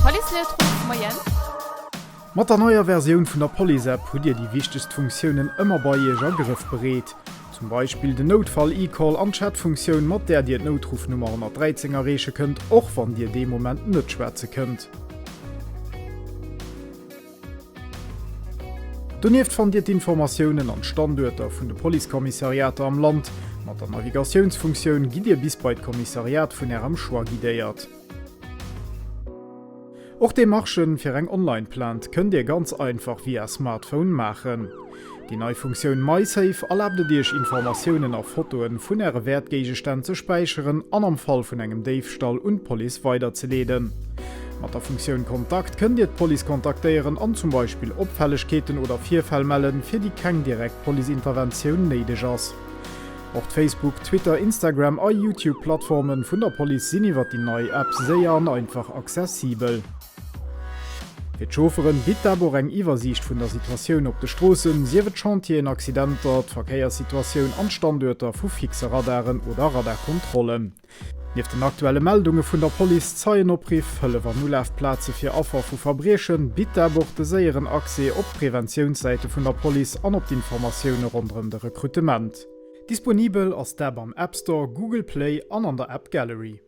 Police-Noutruff, Moien. Mat der neier Versioun vun der Police-App hutt Dir déi wichtegst Funktiounen ëmmer bei Iech a grëffbereet. Zum Beispill den Noutfall-eCall an d'Chat-Funktioun, mat där Dir d'Noutruffnummer 113 erreeche kënnt, och wann Dir dee Moment net schwätze kënnt. Donieft fannt Dir d'Informatiounen an d'Standuerter vun de Policekommissariater am Land. Mat der Navigatiounsfunktioun gitt Dir bis bei d'Kommissariat vun Ärem Choix guidéiert. Och Demarchen fir eng Online-Plainte kënnt Dir ganz einfach via Smartphone maachen. Déi nei Funktioun MySafe erlaabt et Iech Informatiounen a Fotoen vun Äre Wäertgéigestänn ze späicheren an am Fall vun engem Déifstall un d'Police weiderzeleeden. Mat der Funktioun Kontakt kënnt Dir d'Police kontaktéieren an zum Beispill Opfällegkeeten oder Virfäll mellen, fir déi keng direkt Police-Interventioun néideg ass. Och d'Facebook-, Twitter-, Instagram a YouTube-Plattforme vun der Police sinn iwwer déi nei App séier an einfach accessibel. Fir d'Chaufferen bitt d'App och eng Iwwersiicht vun der Situatioun op de Stroossen, sief et Chantieren, Accidenter, d'Verkéierssituatioun an d'Standuerter vu fixe Radaren oder Radarkontrollen. Nieft den aktuelle Meldunge vun der Police, Zeienopriff, Hëllef an Ulafplaze fir Affer vu Verbriechen, bitt d'App och de séieren Accès op d'Preventiounssäite vun der Police an op d'Informatioune ronderëm de Rekrutement. Disponibel ass d'App am App Store, Google Play an an der App Gallery.